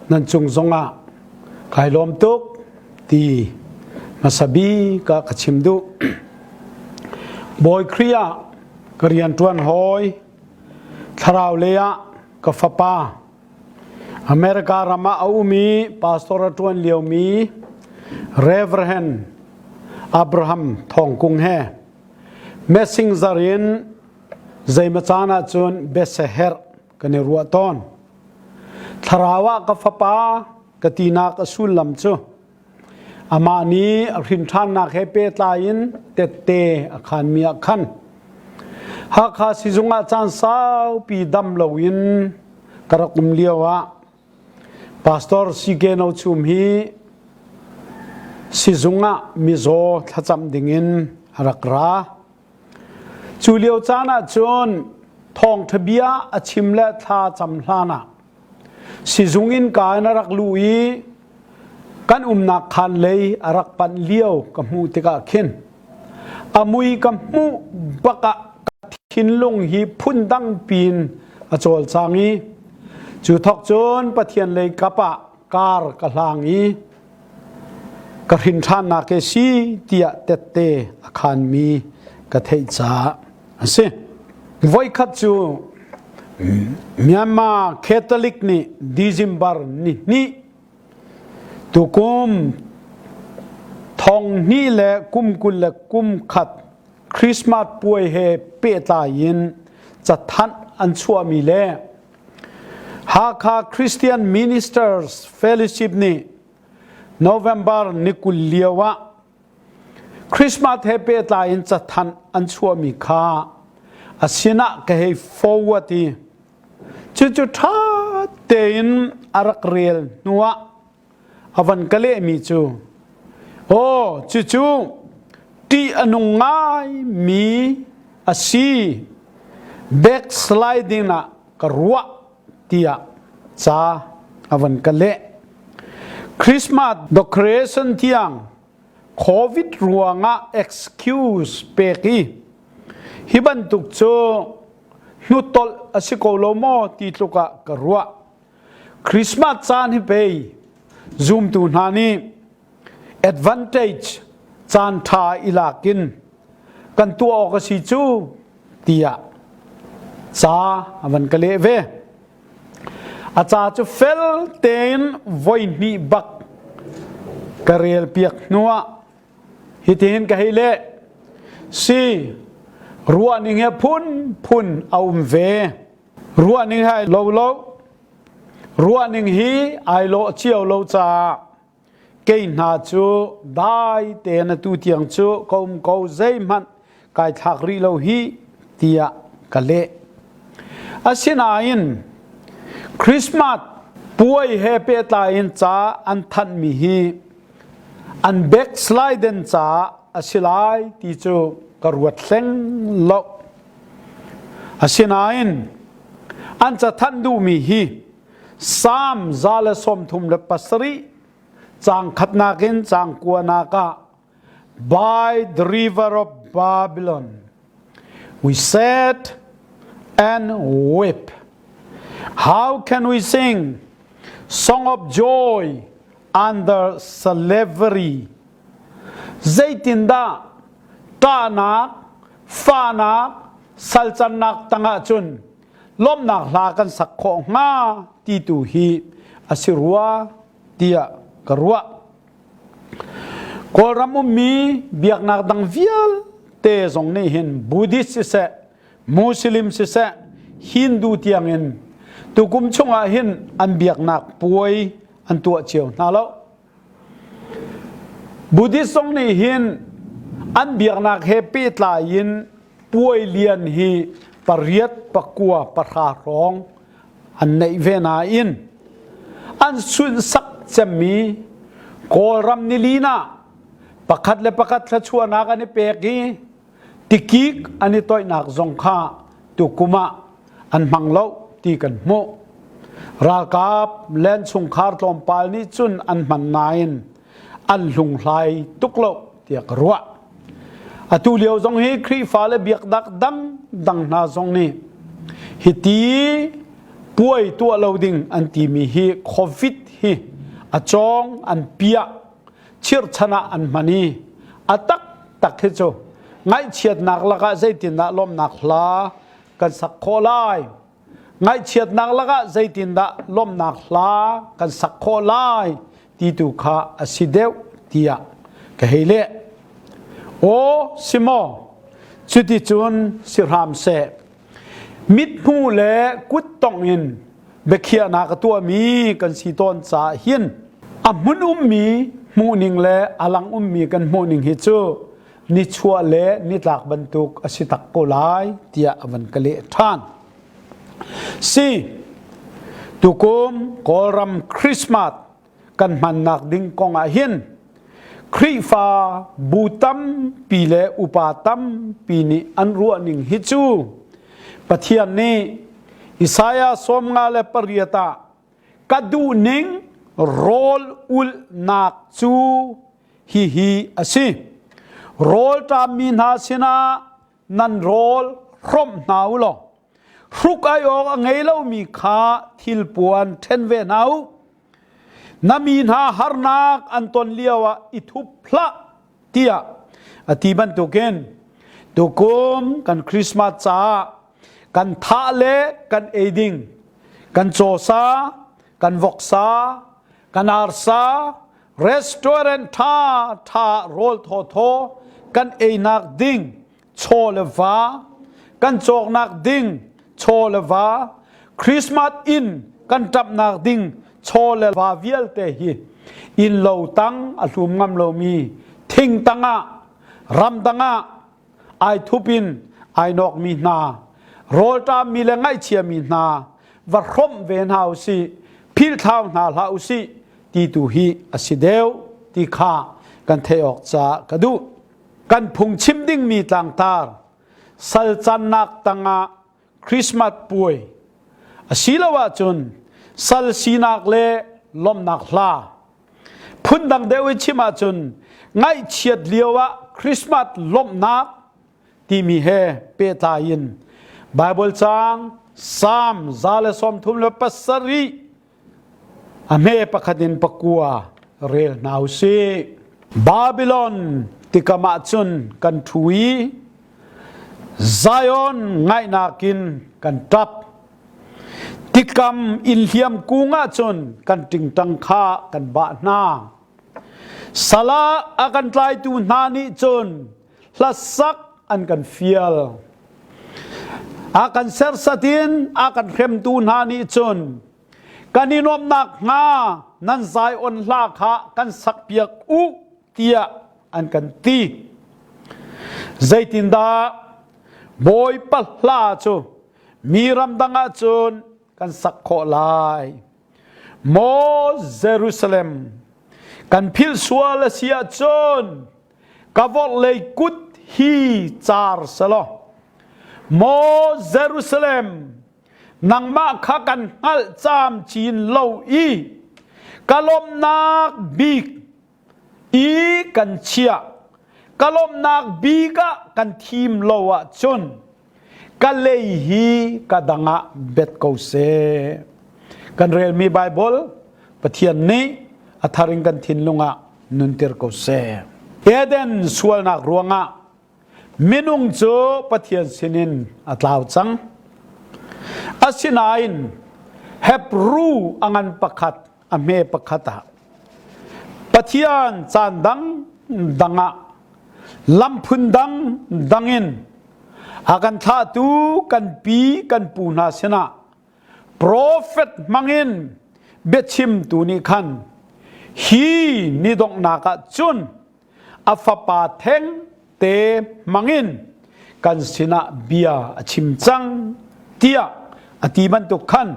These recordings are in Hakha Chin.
Nan cung zongah kai lawm tuk ti hmasa bik ah ka chim duh. Bawi Khrih ah ka rianṭuan hawi, thlarau lei ah ka fapa, America ram ah a um i pastor a ṭuan liomi Reverend Abraham Thawng Kung he messenger in zeimaw caan ahcun biaseherh kan i ruah tawn. Thlarau ah ka fapa ka tinak a sullam cu amah nih a hrinṭhannak he pehtlai in tette a khanmi ah khan Hakha sizung ah caan saupi dam loin ka rak um lio ah Pastor CK No Chum hi sizung ah mizaw thlacam dingin a rak ra. Cu lio caan ah cun thawngṭha bia a chim le thla cam hlan ah sizung innka in a rak luh i kan umnak khaan lei a rak panh lio ka hmuh tikah khin a mui ka hmuh bak ah ka thinlung hi phundang piin a cawlcang i cu thawk cun Pathian lei kap ah kar ka hlang i ka hrin ṭhannak he si tiah tette a khanmi ka theih caah a si. Voikhat cu Myanmar Catholic nih December ni hnih tukum thong hnih le kum 21 Christmas puai he pehtlai in cathanh an chuahmi le Hakha Christian Ministers Fellowship nih November ni 20 lio ah Christmas he pehtlai in cathanh an chuahmi kha a sinah ka hei forward i cucu ṭha tein a rak rel hnuah a van ka lehmi cu aw cucu ṭih a nung ngaimi a si backsliding ah ka ruah tiah ca a van ka leh Christmas decoration tiang COVID ruangah excuse pek i hi bantuk cu hnutolh a si ko lo maw ti tluk ah ka ruah Christmas caan hi pei zumtu hna nih advantage caan ṭha i lak in kan tuah awk a si cu tiah ca a van ka leh ve. A ca cu fel tein voi hnih bak ka rel piak hnuah hitihin ka hei leh. Si ruah ning he phun phun a um ve. Ruah ning hai lo lo ruah ning hi ai lawh cio lo caah kei hna cu dai tein atu tiang cu ka um ko zeihmanh kai thlak rih lo hi tiah ka leh. Asinain Christmas puai he pehtlai in ca an thanhmi hi an backsliden caah a si lai ti cu ka ruat hleng lo. Asinain an cathanh duhmi hi Salm 137 caang khatnak in caang kuanak ah By the river of Babylon we sat and weep. How can we sing song of joy under slavery? Zeitindah ṭahnak, fahnak, salcannak tangah cun lawmhnak hla kan sak khawh hnga ti tu hi a si rua tiah ka ruah. Kawlram ummi biaknak dang vialte zong nih hin Buddhist siseh, Muslim siseh, Hindu tiangin tukum chungah hin an biaknak puai an tuah cio hna lo. Buddhist zong nih hin an biaknak he pehtlai in puai lian hi pariat pakua pahra hrawng an neih ve nain an sunhsak cemmi Kawlram nilin ah pakhat le pakhat thluachuahnak an i pek i tikik an i toihnak zong kha tukum ah an hmang lo ti kan hmuh. Ralkap len chungkhar tlawmpal nih cun an hman nain an hlunghlai tuk lo tiah ka ruah. Atu lio zong hi Khrihfa le biaknak dang dang hna zong nih hiti Puai tuah lo ding an timi hi COVID hi a cawng an piah chirchan ah an hman i a taktak hi cu ngaihchiatnak lakah zeitindah lawmhnak hla kan sak khawh lai? Ngaihchiatnak lakah zeitindah lawmhnak hla kan sak khawh lai ti tu kha a si deuh tiah ka hei leh. Aw si maw? Cuticun si hram seh. Mithmuh le kuttongh in biakhiahnak a tuahmi kan si tawn caah hin a hmun ummi hmuhning le a lang ummi kan hmuhning hi cu nichuah le nitlak bantuk a si tak ko lai tiah a van ka leh ṭhan. Si, tukum Kawlram Christmas kan hmannak ding kong ah hin Khrihfa bu tampi le upa tampi nih an ruahning hi cu Pathian nih Isaiah 58 ah ka duhning rawl ulhnak cu hihi a si. Rawlṭammi hna sinah nan rawl hrawmh hna u law hruk ai awk a ngei lomi kha thilpuan ṭhen ve hna u. Na mi hna harnak an ton lioah i thup hlah tiah a ti bantukin tukum kan Christmas caah kan thah le kan ei ding kan cawsa kan voksa kan arsa restaurant ṭha ṭha rawl thawthaw kan einak ding chaw le va kan cawknak ding chaw le va Christmas inn kan ṭamhnak ding chaw le va vialte hi inn lo tang a hlum ngam lomi thing tangah ram dangah ai thup in ai nawkmi hna rawlṭammi le ngaihchiami hna va hrawmh ve hna usih philthlau hna hlah usih ti tu hi a si deuh ti kha kan theih awk caah ka duh. Kan phungchim dingmi tlangtar sal cannak tangah Christmas puai asiloah cun sal sinak le lawmhnak hla phundang deuh in chim ahcun ngaihchiat lio ah Christmas lawmhnak timi he pehtlai in Bible caang Psalm 137 A hme pakhat in pakua rel hna u sih. Babylon tikam ah cun kan ṭhu i Zion ngaihnak in kan ṭap. Tikam inn hliam kung ah cun kan ṭingṭang kha kan bah hna. Salah a kan tlaitu hna nih cun hlasak an kan fial. A kan sersat in a kan hremtu hna nih cun kan i nuamhnak hnga nan Zion hla kha kan sakpiak u tiah an kan ti. Zeitindah Bawipa hla cu mi ramdang ah cun kan sak khawh lai? Maw Jerusalem, kan philh sual a si ahcun ka vorhlei kut hi car selaw maw Jerusalem nangmah kha kan hngalh camcin lo i ka lawmhnak bik i kan chiah ka lawmhnak bik ah kan thim lo ahcun ka lei hi ka dang ah bet ko seh. Kan relmi Bible Pathian nih a thar in kan thinlung ah nunter ko seh. Eden sualnak ruangah minung cu Pathian sinin a tlau cang. Asinain Hebrew a ngan pakhat a hme pakhat ah Pathian caan dang dang ah lam phun dang dang in a kan thlahtu kan pi kan pu hna sinah profet hmangin biachimtu nih khan hi ni donghnak ah cun a fapa theng te hmangin kan sinah bia a chim cang tiah a ti bantuk khan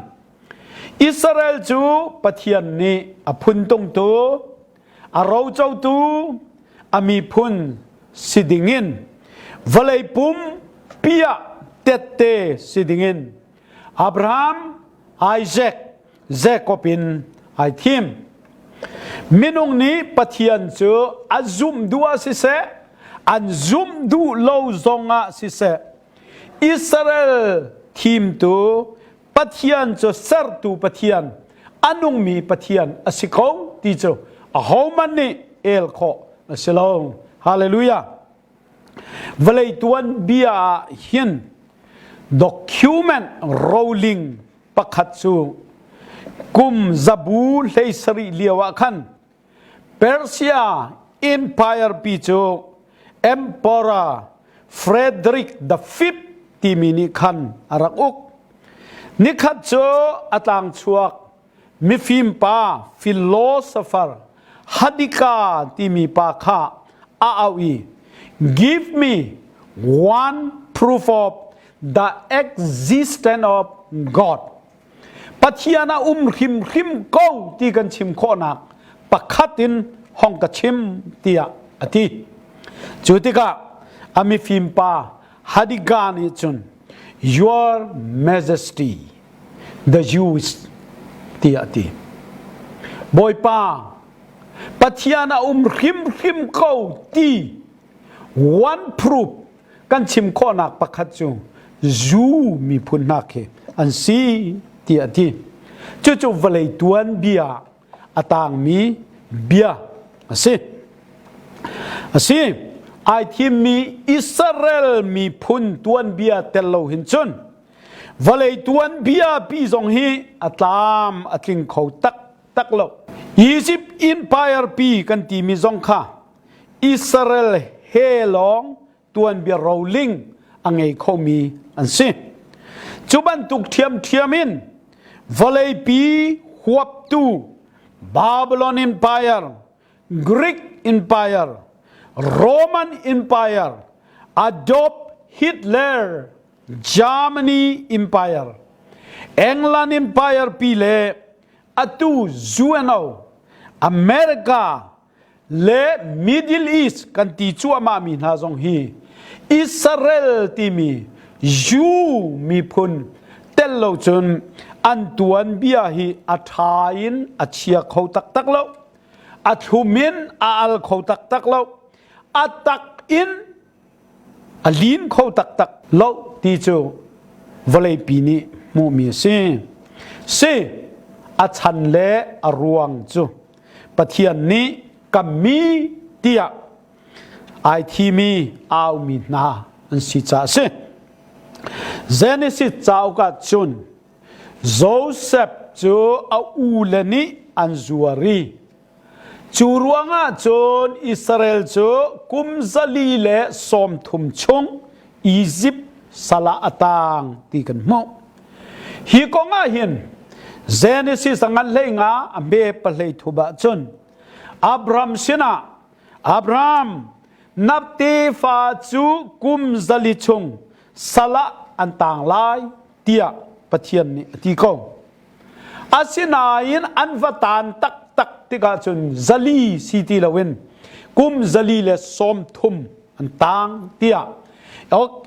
Israel cu Pathian nih a phuntungtu a rocotu a miphun si dingin vawlei pumpi ah tette si dingin Abraham, Isaac, Jacob in ai thim. Minung nih Pathian cu a zumh duh ah siseh, an zumh duh lo zongah siseh, Israel thimtu. Pathian cu sertu Pathian, a nungmi Pathian a si ko ti cu ahohmanh nih el khawh a si lo. Hallelujah. Vawlei tuan bia ah hin document rolling pakhat cu kum zabu 17 lio ah khan Persia Empire pi cu Emperor Frederick the Fifth timi nih khan a rak uk. Nikhat cu a tlangchuak mifim pa philosopher Hadika timi pa kha a auh i give me one proof of the existence of God. Pathian a um hrimhrim ko ti kan chim khawhnak pakhat in hong ka chim tiah a ti. Cu tikah a mifim pa Hadiga nih cun Your Majesty the Jews tiah a ti. Bawipa Pathian a um hrimhrim ko ti one proof kan chim khawhnak pakhat cu Jew miphun hna khi an si tiah a ti. Cucu vawlei tuanbia a tangmi bia a si. A si. Ai thimmi Israel miphun tuanbia tel lo hin cun vawlei tuanbia pi zong hi a tlam a tling kho taktak lo. Egypt Empire pi kan timi zong kha Israel he lawng tuanbia roling a ngei khomi an si. Cu bantuk ṭhiamṭhiam in vawleipi huaptu Babylon Empire, Greek Empire, Roman Empire, Adolf Hitler Germany Empire, England Empire pi le atu UNO, America le Middle East kan ti cuahmah mi hna zong hi Israel timi Jew miphun tel lo cun an tuanbia hi a ṭha in a chia kho taktak lo a thlum in a al kho taktak lo a tak in a lin kho taktak lo ti cu vawleipi nih hmuhmi a si. Si a chan le a ruang cu Pathian nih ka mi tiah ai thimi aumi hna an si caah a si. Genesis cauk ah cun Joseph cu a ule nih an zuar i Cu ruangah cun Israel cu kum 130 chung Izipt sal ah a taang ti kan hmuh. Hi kong ah hin Genesis a ngan hlei nga a hme pahlei thub ah cun Abraham sinah Abraham na tefa cu kum 400 chung sal ah an taang lai tiah Pathian nih a ti ko. Asinain an va taan taktak tikah cun 400 si ti loin kum 130 an taang tiah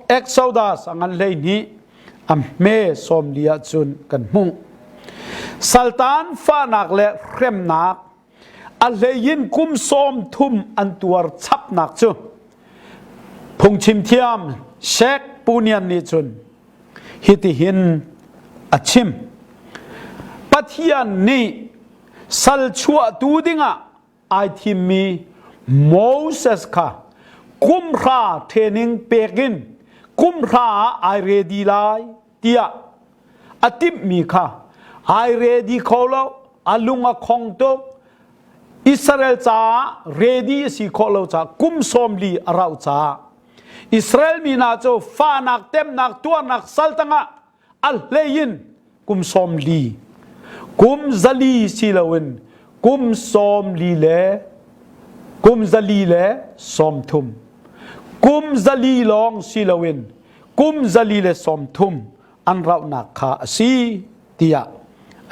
Exodus a ngan 12 a hme 40 ah cun kan hmuh. Saltan fahnak le hremnak a hleiin kum 30 an tuar chapnak cu phungchim thiam Sheikh Punian nih cun Hitihin a chim. Pathian nih sal chuahtu dingah ai thimmi Moses kha kumhra training pek in kumhra ah ai ready lai tiah a timhmi kha ai ready kho lo a lung a khong tuk Israel caah ready a si khawh lo caah kum 40 a rauh caah Israel mi hna cu fahnak temnak tuarnak sal tangah a hlei in kum 40 kum 400 si loin kum 40 le kum 130 kum 400 lawng si loin kum 130 an rauhnak kha a si tiah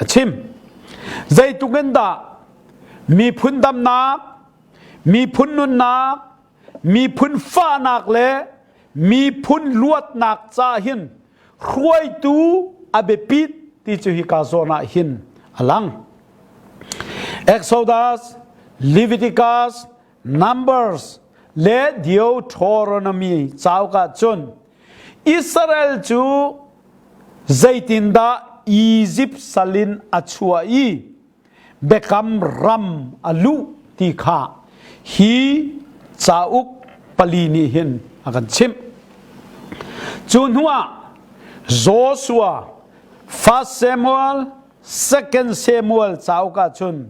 a chim. Zeitluk in dah miphun damnak, miphun nunnak, miphun fahnak le miphun luatnak ca hin hruaitu a biapit ti cu hika zawn ah hin a lang. Exodus, Leviticus, Numbers le Deuteronomy cauk ah cun Israel cu zeitindah. Izipt sal in a chuah i biakam ram a luh ti kha hi cauk pali nih hin a kan chimh. Cu hnuah Joshua, First Samuel, Second Samuel cauk ah cun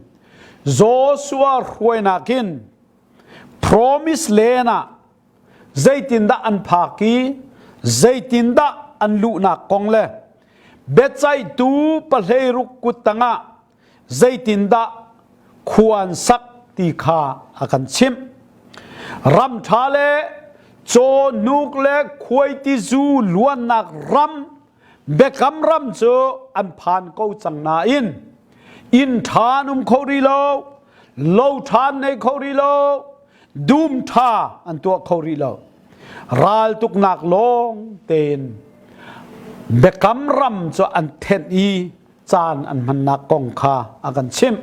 Joshua hruainak in Promise Land ah zeitindah an phak i zeitindah an luhnak kong le biaceihtu pahleiruk kut tangah zeitindah khua an sak ti kha a kan chimh. Ram ṭha le caw hnuk le khuaitizu luannak ram biakam ram cu an phan ko cang nain inn ṭha an um kho rih lo, lo ṭha an nei kho rih lo, dum ṭha an tuah kho rih lo. Raltuknak lawng tein biakam ram cu an thenh i caan an hmannak kong kha a kan chimh.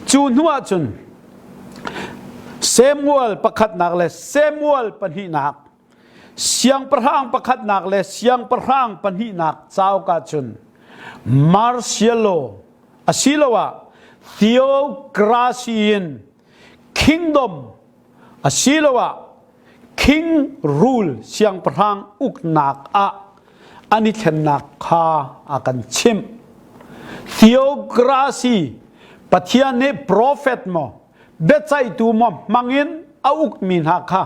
Cu hnuah cun Samuel pakhatnak le Samuel pahnihnak siangpahrang pakhatnak le siangpahrang pahnihnak cauk ah cun Marciallo asiloah theocracy in kingdom asiloah king rule siangpahrang uknak ah an i thlennak kha a kan chimh. Theocracy Pathian nih prophet maw biaceihtu maw hmangin a ukmi hna kha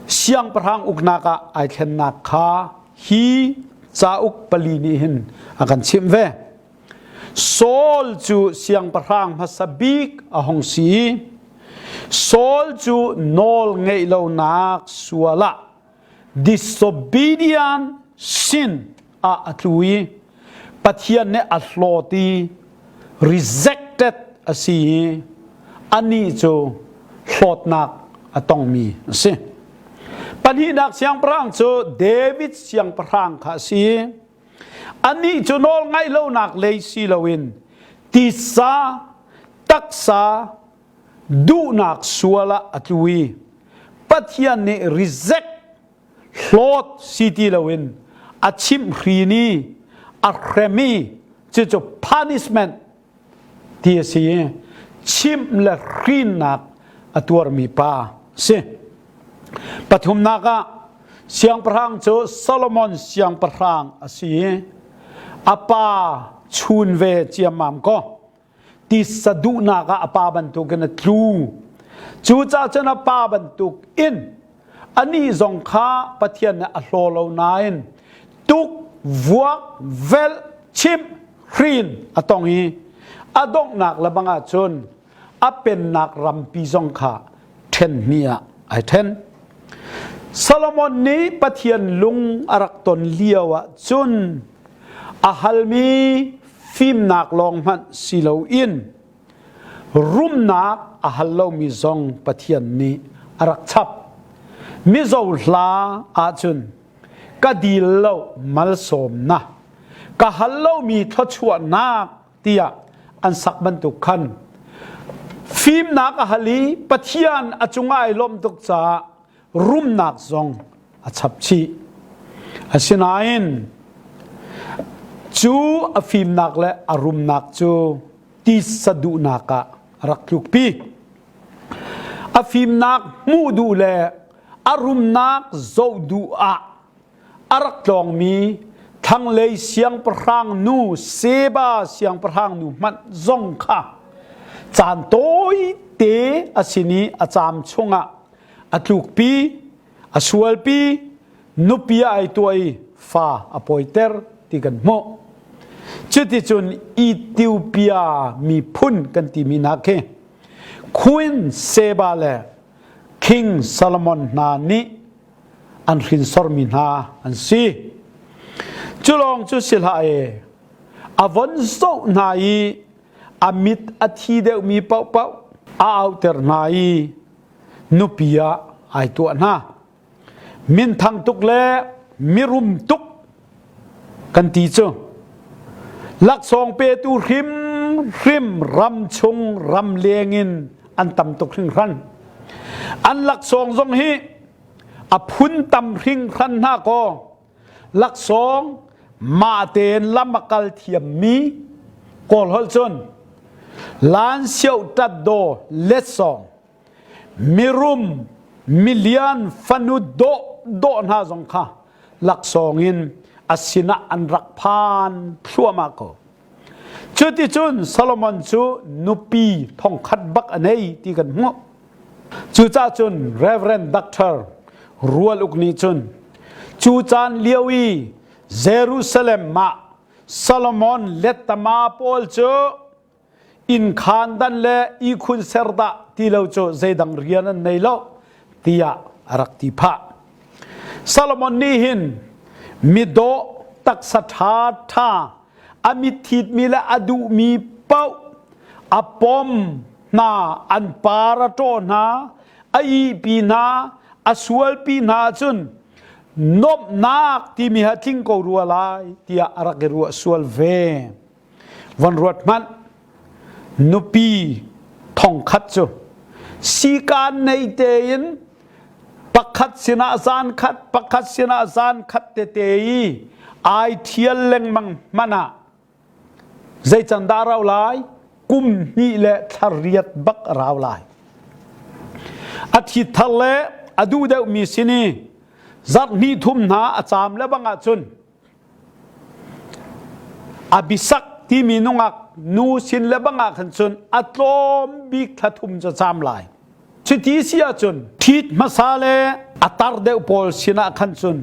siangpahrang uknak ah ai thlennak kha hi cauk pali nih hin a kan chimh ve. Saul cu siangpahrang hmasa bik a hung si i Saul cu nawl ngeih lonak sual ah disobedient sin ah a tlu i Pathian nih a hlawt i rejected a si i anih cu hlawtnak a tongmi a si. Pahnihnak siangpahrang cu David siangpahrang kha a si i anih cu nawl ngaih lonak lei si loin titsa taksa duhnak sual ah a tlu i Pathian nih reject hlawt si ti loin a chimhhrin i a hrem i cucu punishment ti a si i chimh le hrinnak a tuarmi pa si. Pathumnak ah siangpahrang cu Solomon siangpahrang a si i a pa chun ve ciammam ko. Tisa duhnak ah a pa bantukin a tlu. Cucaah cun a pa bantuk in anih zong kha Pathian nih a hlaw lo nain tuk, vuak, velh, chimh, hrin a tong i a donghnak le bang ahcun a pennak rampi zong kha ṭhen hnih ah ai ṭhen. Solomon nih Pathian lung a rak ton lio ah cun a halmi fimnak lawng hmanh si loin rumnak a hal lomi zong Pathian nih a rak chap. Mizo hla ahcun ka dil lo malsawmnak, ka hal lomi thluachuahnak tiah an sak bantuk khan fimnak a hal i Pathian a cungah ai lawmh tuk caah rumnak zong a chap chih. Asinain cu a fimnak le a rumnak cu tisa duhnak ah a rak tlukpi. A fimnak hmuh duh le a rumnak zoh duh ah a rak tlawngmi thlanglei siangpahrang nu Seba siangpahrang nu hmanh zong kha caan tawite a sin i a caam chungah a tlukpi, a sualpi, nupi ah ai tuah i fa a pawiter ti kan hmuh. Cuticun Ethiopia miphun kan timi hna khi Queen Seba le King Solomon hna nih an hrinsormi hna an si. Cu lawng cu si hlah e, a von zoh hna i a mit a thi deuhmi paohpaoh a auter hna i nupi ah ai tuah hna. Minthang tuk le mirum tuk kan ti cu laksawng petu hrimhrim ram chung ram leng in an tam tuk hringhran. An laksawng zong hi a phun tam hringhran hna kaw laksawng. mah tein lam a kal thiammi Kawl holh cun lan sioh tat daw let sawng mirum milian fanu dawh dawh hna zong kha laksawng in a sinah an rak phan thluahmah ko. Cuticun Solomon cu nupi thongkhat bak a nei ti kan hmuh. Cucaah cun Reverend Doctor Rual Uk nih cun cu caan lio i Jerusalem ah Solomon lettama pawl cu inn khaan dan le ihkhun ser dah ti lo cu zeidang rian an nei lo tiah a rak ti phah. Solomon nih hin midawh taksa ṭha ṭha a mitthitmi le a duhmi paoh a pom hna an par a ṭawh hna a ihpi hna a sualpi hna cun nuamhnak timi ha tling ko rua lai tiah a rak i ruah sual ve. Von ruat hmanh nupi thongkhat cu sikaan nei tein pakhat sinah zan khat pakhat sinah zan khat tete i ai thial lengmang hmanh ah zei can dah rau lai kum hnih le thla riat bak a rau lai a thi thar le a duh deuhmi sin i zarh hnih thum hna a caam le bang ahcun Abisak timi nungak nu sin le bang ah khan cun a tlawm bik thla thum cu caam lai. Cuti si ahcun ṭhit hmasa le a tar deuh pawl sinah khan cun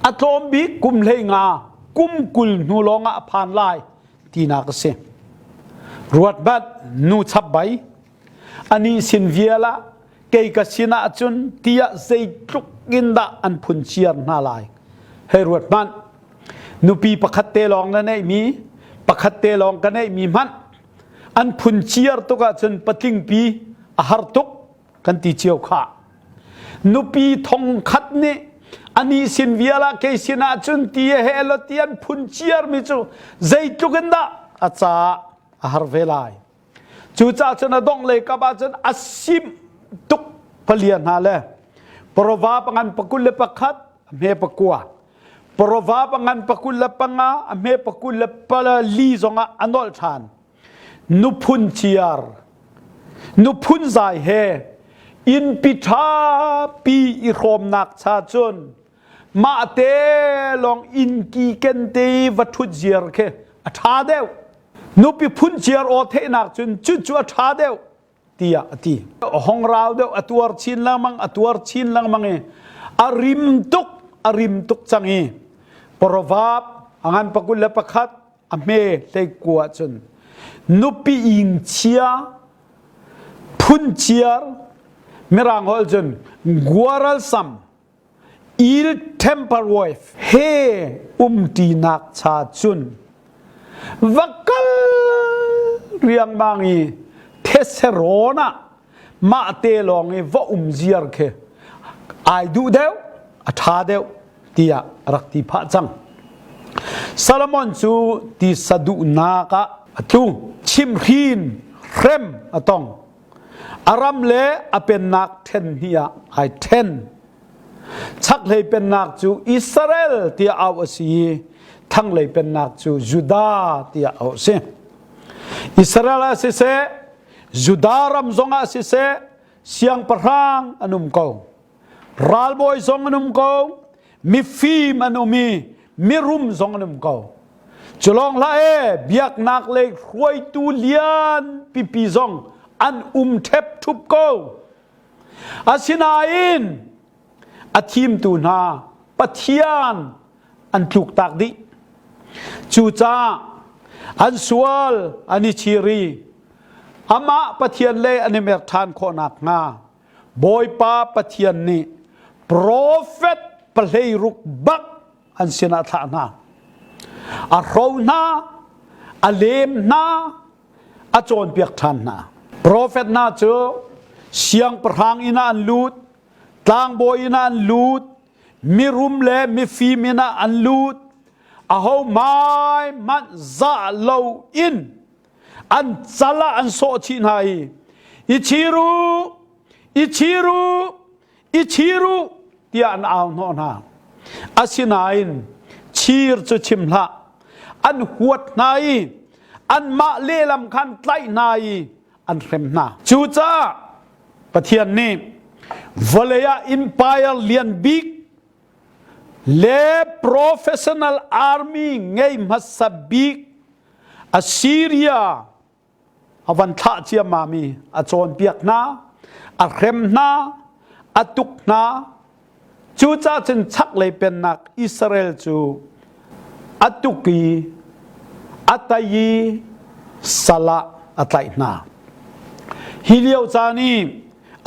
a tlawm bik kum 15 kum 20 hnu lawng ah a phan lai tinak a si. Ruat bat nu chap bai anih sin vial ah kei ka sinah cun tiah zeitluk in dah an phunciar hna lai hei ruat hmanh nupi pakhat te lawng na neihmi pakhat te lawng ka neihmi hmanh an phunciar tuk ahcun patlingpi a har tuk kan ti cio kha nupi thong khat nih ani sin vial ah kei sin ah cun ti he lo ti an phunciar mi cu zeitluk in dah a caah a har ve lai Cucaah cun a dongh lei kap ah cun a simh tuk palia hna le Proverb ngan 21 a hme pakua Proverb ngan 25 a hme 24 zongah a nolh ṭhan. Nuphun ciar nuphun zai he innpi ṭhapi i hrawmnak cha cun mah te lawng innki ken te va ṭhut ziar khi a ṭha deuh. Nupi phunciar aw theihnak cun cucu a ṭha deuh tiah a ti. A hong rau deuh, a tuar chin lengmang, a tuar chin lengmang i a rim tuk, a rim tuk cang i Proverb a ngan 21 a hme hlei kua cun nupi ing chia phunciar mirang holh cun quarrelsome ill temper wife he umṭinak cha cun va kal riangmang i thetse rawn ah mah te lawng i va um ziar khi ai duh deuh a ṭha deuh tiah rak ti phah cang. Solomon cu tisa duhnak ah a tlu chimhrin hrem a tong A ram le a pennak ṭhen hnih ah ai ṭhen. Chaklei pennak cu Israel tiah auh a si i thlanglei pennak cu Judah tiah auh a si. Israel ah siseh, Judah ram zongah siseh, siangpahrang an um ko. Ralbawi zong an um ko, mifim an um i mirum zong an um ko. Cu lawng hlah e, biaknak lei hruaitu lian pipi zong an um ṭhep ṭhup ko. Asinain a thimtu hna Pathian an tluktak dih. Cucaah an sual an i chir i amah Pathian lei an i mer ṭhan khawh nakhnga Bawipa Pathian nih profet pahleiruk bak an sinah thlah hna. A hro hna, a lem hna, a cawnpiak ṭhan hna. Profet hna cu siangpahrang inn ah an lut, tlangbawi inn ah an lut, mirum le mifim inn ah an lut, aho hmai hmanh zah lo in an cal ah an sawh chih hna i i chir u i chir u i chir u tiah an au hnawh hna asinain. chir cu chim hlah. An huat hna i anmah lehlam khan tlaih hna i an hrem hna. Cucaah Pathian nih vawlei ah empire lian bik le professional army ngei hmasa bik Assyria a van thlah ciammam i a cawnpiak hna, a hrem hna, a tuk hna. Cucaah cun chaklei pennak Israel cu a tuk i a tei i sal ah a tlaih hna. Hi lio caan i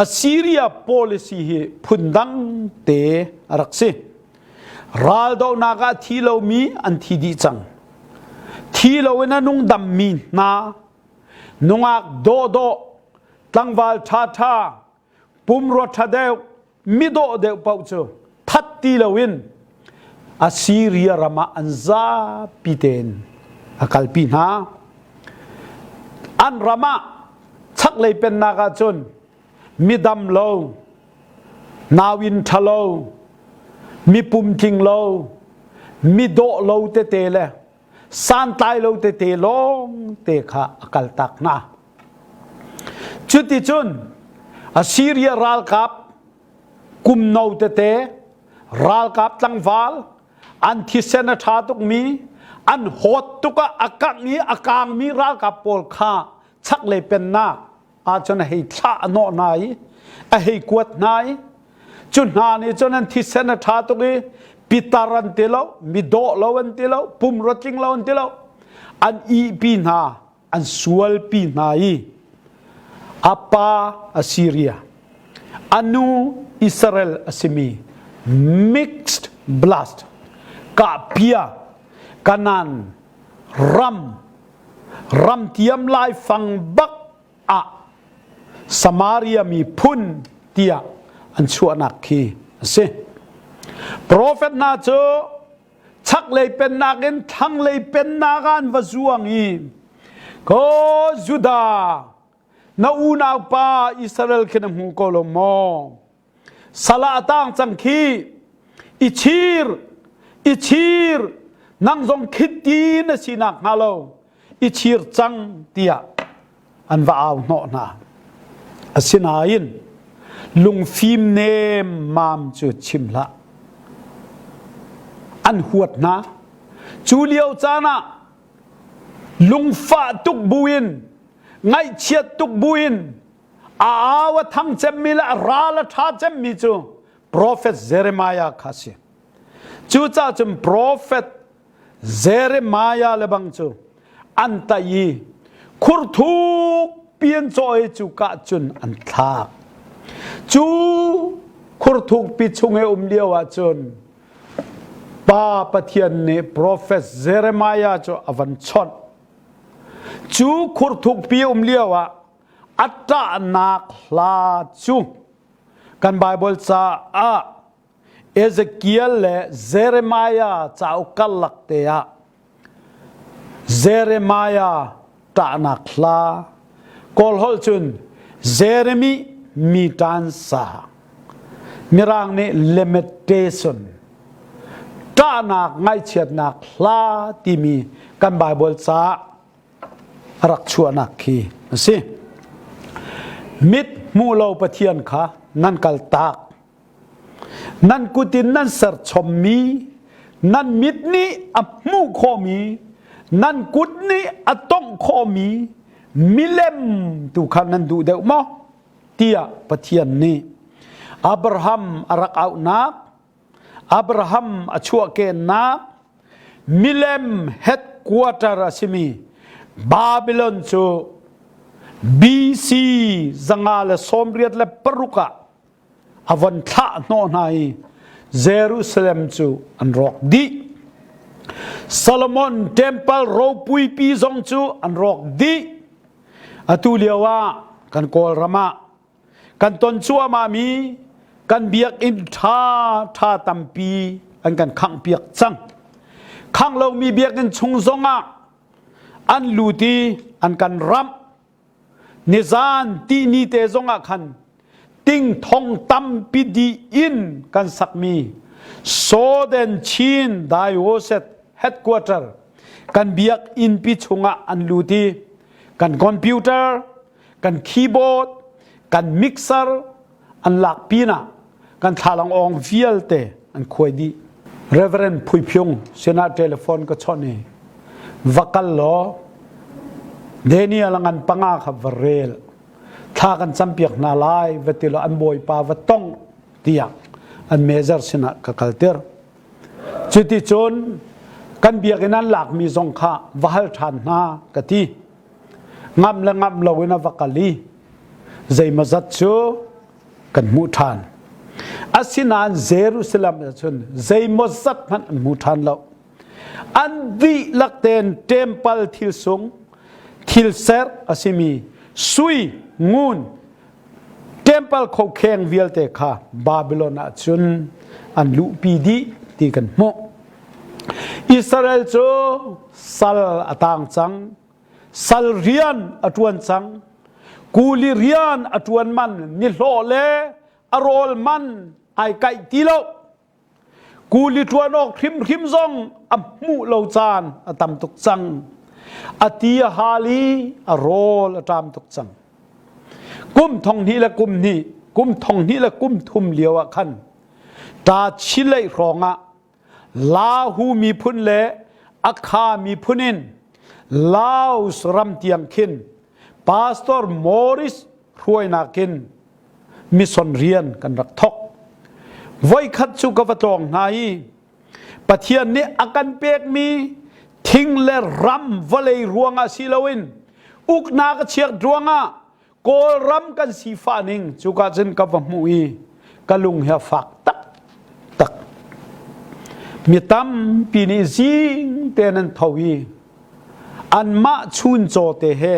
Assyria policy hi phundang te a rak si. Raldohnak ah thi lomi an thi dih cang. Thi loin a nung dammi hna, nungak dawhdawh, tlangval ṭhaṭha, pumrua ṭha deuh, midawh deuh paoh cu that ti loin Assyria ram ah an zapi tein a kalpi hna. An ram ah chaklei pennak ah cun midam lo, nauinn ṭhalo, mi pumtling lo, mi dawh lo tete le santlai lo tete lawng te kha a kaltak hna. Cuticun Assyria ralkap kum no tete ralkap tlangval an thisen a ṭha tukmi an hawt tuk ah a kangh i a kaangmi ralkap pawl kha chaklei pennak ahcun a hei thlah a hnawh hna i a hei kuat hna i cu hna nih cun an thisen a ṭha tuk i pitar an ti lo mi dawh lo an ti lo pumrua tling lo an ti lo an ihpi hna an sualpi hna i a pa Assyria a nu Israel a simi mixed blast kahpia Kanan ram ramtiam laifang bak ah Samaria miphun tiah an chuahnak khi a si. Profet hna cu chaklei pennak in thlanglei pennak ah an va zuang i ko Judah na unaupa Israel khi na hmu ko lo maw? Salah a tang cang khi i chir i chir nang zong khitti na si nak hnga lo i chir cang tiah an va au hnawh hna. Asinain lungfim nemmam cu chim hlah. An huat hna. Cu lio caan ah lungfah tuk buin ngaihchiat tuk buin a au a thang cemmi le a ral a ṭha cemmi cu profet Jeremiah kha a si. Cucaah cun profet Jeremiah le bang cu an tai i khur thuk pian caw i cu ka cun an thlak. Cu khur thukpi chung i um lio ah cun Pa Pathian nih profet Jeremiah cu a van chawnh. Cu khur thukpi um lio ah a ṭahnak hla cu kan Baibal caah Ezekiel le Jeremiah cauk karlak te ah Jeremiah ṭahnak hla Kawl holh cun Jeremy mi ṭan sa Mirang nih lamentation ṭahnak ngaihchiatnak hla timi kan Baibal caah a rak chuahnak khi a si. Mit hmu lo Pathian kha nan kal tak. Nan kut in nan serchommi, nan mit nih a hmuh khawhmi, nan kut nih a tongh khawhmi milem tu kha nan duh deuh maw? tiah Pathian nih Abraham a rak auhnak Abraham a chuahkehnak milem headquarter a simi Babylon cu BC 186 ah a von thlah hnawh hna i Jerusalem cu an rawk dih. Solomon temple ropuipi zong cu an rawk dih. Atu lio ah kan Kawlram ah kan ton cuahmahmi kan biakinn ṭha ṭha tampi an kan khanghpiak cang. Khangh lomi biakinn chung zongah an lut i an kan ramh. Nizan tihni te zongah khan ting thong tampi dih in kan sakmi. Southern Chin Diocese headquarter kan biakinn pi chungah an lut i kan computer, kan keyboard, kan mixer an lak pinah kan thlalang awng vialte an khuai dih. Reverend Phui Phiung sinah telephone ka chawnh i va kal law Daniel ngan panga kha va rel thla kan campiak hna lai va ti law an bawipa va tong tiah an major sinah ka kalter. Cuticun kan biakinn an lakmi zong kha va hal ṭhan hna ka ti. Ngamh le ngamh loin a va kal i zeimawzat cu kan hmuh ṭhan. Asinain Jerusalem ah cun zeimawzat hmanh an hmu ṭhan lo. An dihlak tein temple thil sung, thil ser a simi sui, ngun, Temple khokheng vialte kha Babylon ah cun an luhpi dih ti kan hmuh. Israel cu sal a tang cang, sal rian a ṭuan cang, kuli rian a ṭuan man nihlawh le a rawl man ai kaih ti lo. Kuli ṭuan awk hrimhrim zong a hmuh lo caan a tam tuk cang. A ti a hal i a rawl a ṭam tuk cang. Kum thong hnih le kum hnih, kum thong hnih le kum thum lio ah khan ṭa chileih hrawng ah Lahu miphun le Akha miphun in Laos ram tiang khin Pastor Morris hruainak in mission rian kan rak thok. Voikhat cu ka va tlawng hna i Pathian nih a kan pekmi thing le ram vawlei ruangah si loin uknak a chiat ruangah Kawlram kan sifah ning cuka cun ka va hmuh i ka lung hi a fak taktak. Mi tampi nih zing tein an tho i anmah chuncaw te he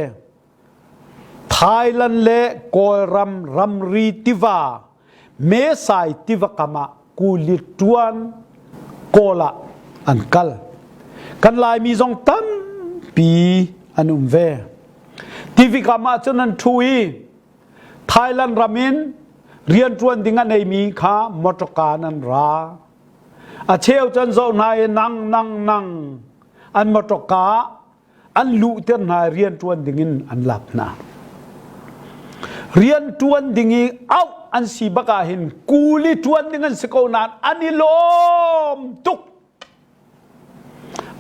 Thailand le Kawlram ramri tiva Mesai tiva kam ah kuli ṭuan Kawl ah an kal. Kan Laimi zong tampi an um ve. Tivi kam ah cun an ṭhu i Thailand ram in rianṭuan ding a neimi kha motorka in an ra. A cheu cun zoh hna i nang nang nang an motorka ah an luhter hna i rianṭuan dingin an lak hna. Rianṭuan ding i auh an si bak ah hin kuli ṭuan ding an si ko nain an i lawm tuk.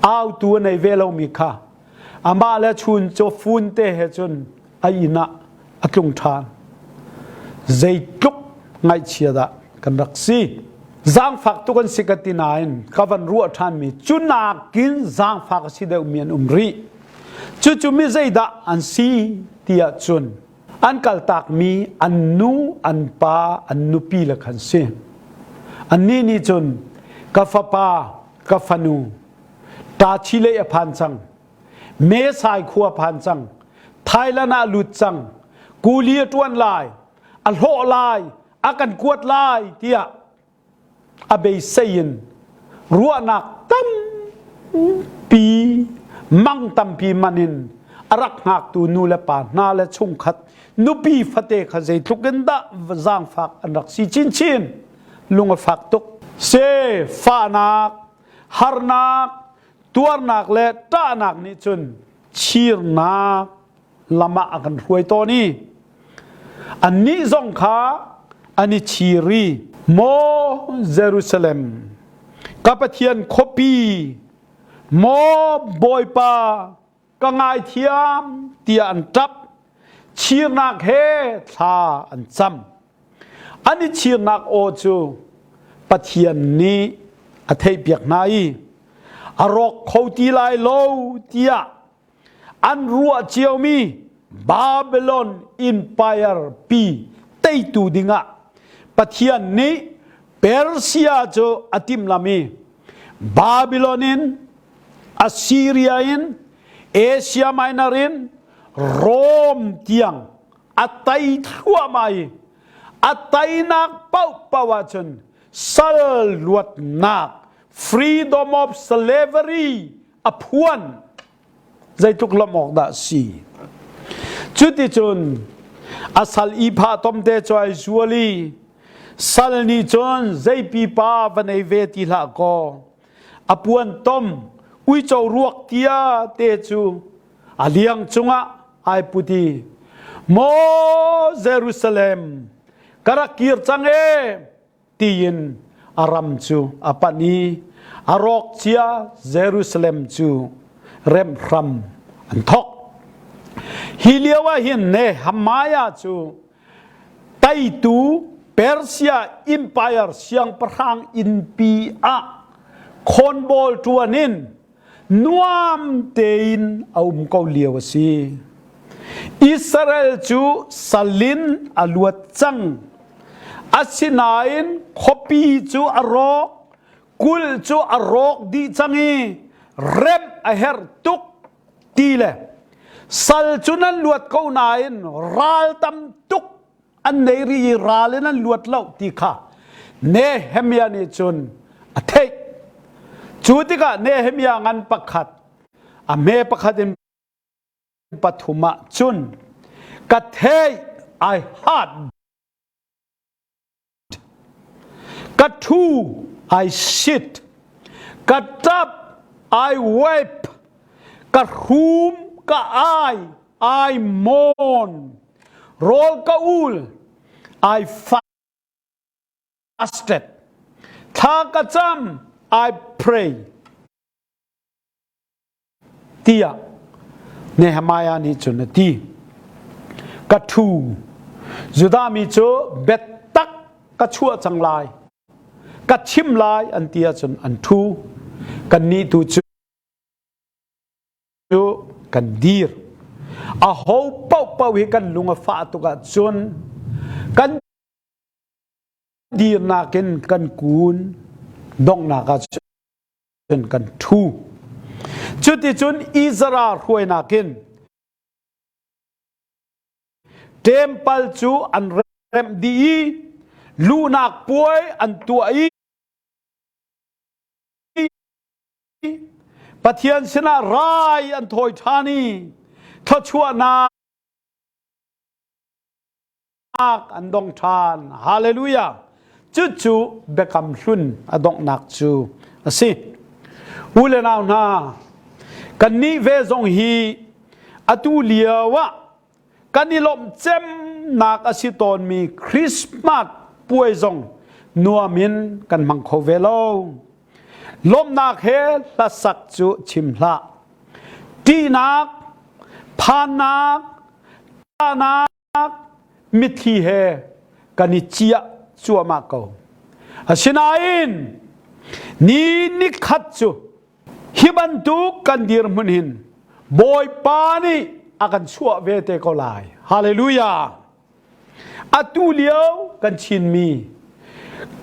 Autu a nei ve lomi kha amah le chun cu fun te he cun a inn ah a tlung ṭhan. Zeitluk ngaihchia dah kan rak si. Zaangfak tuk an si ka ti nain ka van ruah ṭhanmi cu nakin zaangfak a si deuhmi an um rih. Cucu mi zeidah an si ti ahcun an kaltakmi an nu, an pa, an nupi le khan si. Annih nih cun ka fapa, ka fanu, ṭa lei a phan cang, Mesai khua phan cang, Thailand ah lut cang, kuli a ṭuan lai, a hlawh lai, a kan kuat lai tiah a beisei in ruahnak tampi mang tampi man in a rak hngaktu nu le pa hna le chungkhat nupi fate kha zeitluk in dah zaangfak an rak si chinchin lung a fak tuk se fahnak harnak tuarnak le ṭahnak nih cun chirnak lam ah a kan hruai tawn i annih zong kha an i chir i Maw Jerusalem ka Pathian khuapi maw Bawipa ka ngaithiam tiah an ṭap chirnak he thla an cam An i chirnak aw cu Pathian nih a theihpiak hna i a rawk kho ti lai lo tiah an ruah ciomi Babylon Empire pi teitu dingah Pathian nih Persia cu a timhlamh i Babylon in Assyria in Asia Minor in Rome tiang a tai thluahmah i a tainak paohpaoh ahcun sal luatnak freedom of slavery a phuan zeitluk lawmh awk dah si cuticun a sal i phah tomte cu ai zual i. Sal nih cun zei pipa va nei ve ti hlah kaw a puan tom uico ruak tia te cu a liang cungah ai put i Maw Jerusalem ka rak kir cang ee tiin a ram cu a panh i a rawk cia Jerusalem cu remh hram an thawk. Hi lio ah hin Nehemiah cu teitu Persia Empire siangpahrang innpi ah khawnbawl ṭuan in nuam tein a um ko lio a si. Israel cu salin a luat cang. Asinain khuapi cu a rawk, kulh cu a rawk dih cang i remh a herh tuk ti le sal cu nan luat ko nain ral tam tuk an nei ri i ral in an luat lo ti kha Nehemiah nih cun a theih. Cu tikah Nehemiah ngan pakhat a hme pakhat in pathum ah cun ka theih I heard ka ṭhu I sit ka ṭap I weep ka hrum ka ai I mourn rawl ka ul I fasted thla ka cam I pray tiah Nehemiah nih cun a ti. Ka ṭhu. Judah mi cu biatak ka chuah cang lai. Ka chim lai an ti ahcun an ṭhu. Kannih tu cu kan dir. Aho paohpaoh hi kan lung a fah tuk ahcun kan dirnak in kan kun donghnak ahcun cun kan ṭhu. Cuticun Ezra hruainak in temple cu an remh dih i luhnak puai an tuah i Pathian sinah rai an thawi ṭhan i thluachuahnak an dong ṭhan. Hallelujah! Cucu biakam hlun a donghnak cu a si. U le nau hna, kannih ve zong hi atu lio ah kan i lawmh cemnak a si tawnmi Christmas puai zong nuam in kan hmang kho ve lo. Lawmhnak he hlasak cu chim hlah. Ṭihnak, phannak, ṭahnak, mitthli he kan i ciah cuahmah ko. Asinain ni nikhat cu hi bantuk kan dirhmun hin Bawipa nih a kan chuah ve te ko lai. Hallelujah! Atu lio kan Chinmi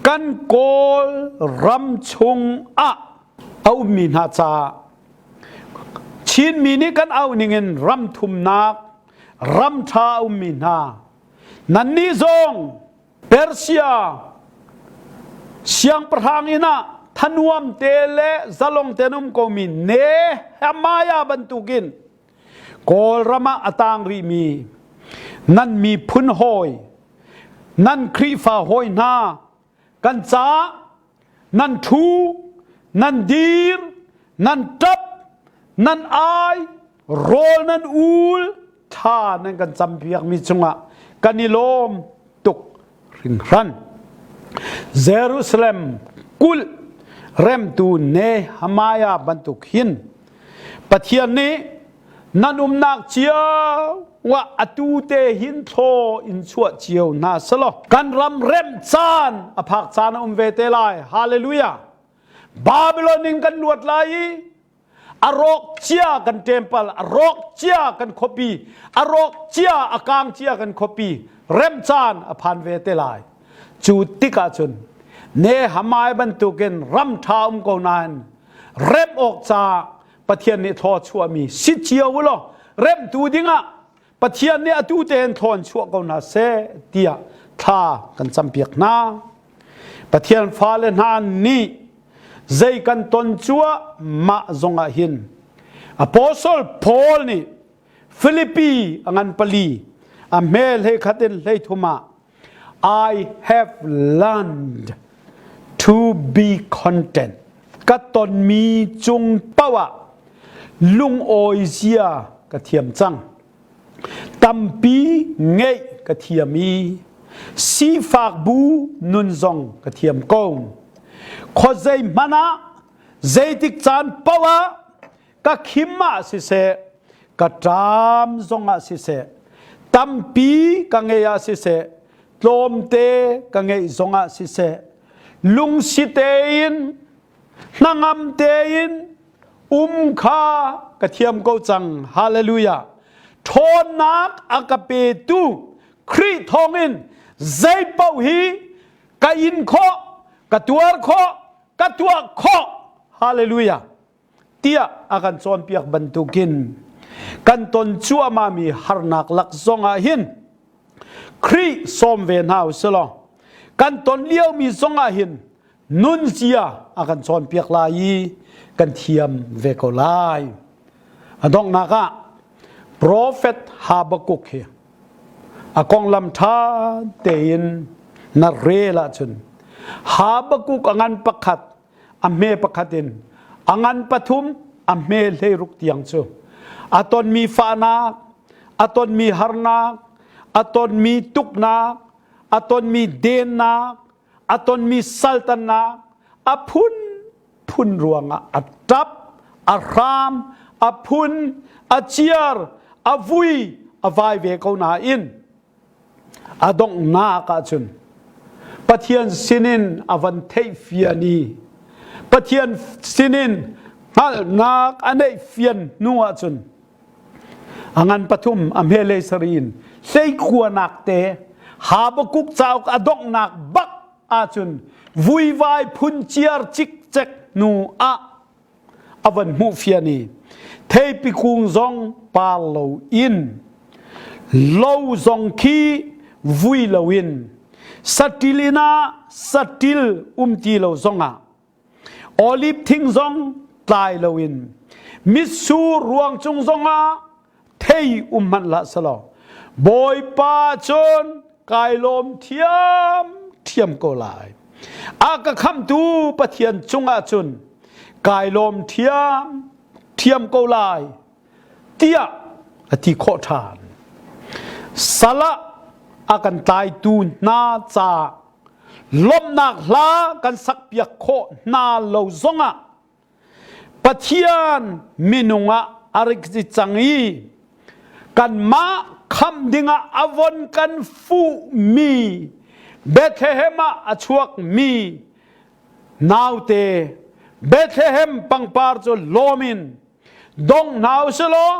kan Kawl ram chung ah a ummi hna caah Chinmi nih kan auh ningin ram thumnak ram ṭha a ummi hna nannih zong Persia siangpahrang inn ah thanuam te le zalong tein um komi Nehemiah bantukin Kawlram ah a tang rihmi nan miphun hawi nan Khrihfa hawi hna kan caah nan ṭhu nan dir nan ṭap nan ai rawl nan ul thla nan kan campiakmi cungah kan i lawm tuk hringhran Jerusalem kulh remtu Nehemiah bantuk hin Pathian nih nan umnak cio ah atu te hin thlaw in chuah cio hna selaw kan ram remh caan a phak caan a um ve te lai hallelujah Babylon in kan luat lai i a rawk cia kan temple a rawk cia kan khuapi a rawk cia a kang cia kan khuapi rem caan a phan ve te lai cu tikah cun Nehemiah bantukin ram ṭha um ko nain rem awk caah Pathian nih thlaw chuahmi si cio u law remhtu dingah Pathian nih atu tein thlaw in chuah ko hna seh tiah thla kan campiak hna. Pathian fale hna nih zei kan ton cuahmah zongah hin Apostle Paul nih Filipi a ngan pali a hme hlei khat in hlei thum ah. I have learned to be content. Ka tonmi cung paoh ah lungawi zia ka thiam cang. Tampi ngeih ka thiam i sifak bu nun zong ka thiam ko. Khuazei hmanh ah zeitik caan paoh ah ka khim ah siseh, ka ṭam zong ah siseh, tampi ka ngeih ah siseh, tlawmte ka ngeih zong ah siseh, lungsi tein, hnangam tein um kha ka thiam ko cang. Hallelujah. Ṭhawnnak a ka petu Khrih thawngin zei paoh hi ka in khawh, ka tuar khawh, ka tuah khawh. Hallelujah. Tiah a kan cawnpiak bantukin kan ton cuahmahmi harnak lak zongah hin Khrih sawm ve hna u silaw kan ton liomi zongah hin nunzia a kan cawnpiak lai i kan thiam ve ko lai. A donghnak ah Prophet Habakkuk hi a konglam ṭha tein na rel ahcun Habakkuk a ngan pakhat a hme pakhat in a ngan pathum a hme hleiruk tiang cu a tonmi fahnak a tonmi harnak a tonmi tuknak a tonmi dennak a tonmi saltannak a phun phun ruangah a ṭap a hram a phun a ciar a vui a vai ve ko nain A donghnak ahcun Pathian sinin a van theihfian i Pathian sinin hngalhnak a neihfian hnu ahcun a ngan pathum a hmelei sari in hleikuanak te Habakkuk cauk a donghnak bak ahcun vuivai phunciar cikcek hnu ah a van hmuh fian i theipi kung zong par lo in lo zong khi vui lo in satil inn ah satil um ti lo zongah olive thing zong tlai lo in mitsur ruang cung zongah thei um hmanh hlah selaw Bawipa cun kai lawm thiam thiam ko lai a ka khamtu Pathian cungah cun kai lawm thiam thiam ko lai tiah a ti khawh ṭhan salah a kan tlaitu hna ca lawmhnak hla kan sakpiak khawh hna lo zongah Pathian minung ah a rik ci cang i kanmah khamh dingah a von kan fuhmi Bethlehem ah a chuakmi naute Bethlehem pangpar cu lawm in dong hna u sih law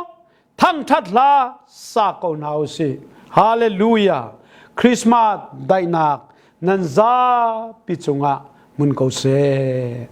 thangṭhat hla sa ko hna u sih. Hallelujah! Christmas daihnak nan zapi cungah hmun ko seh.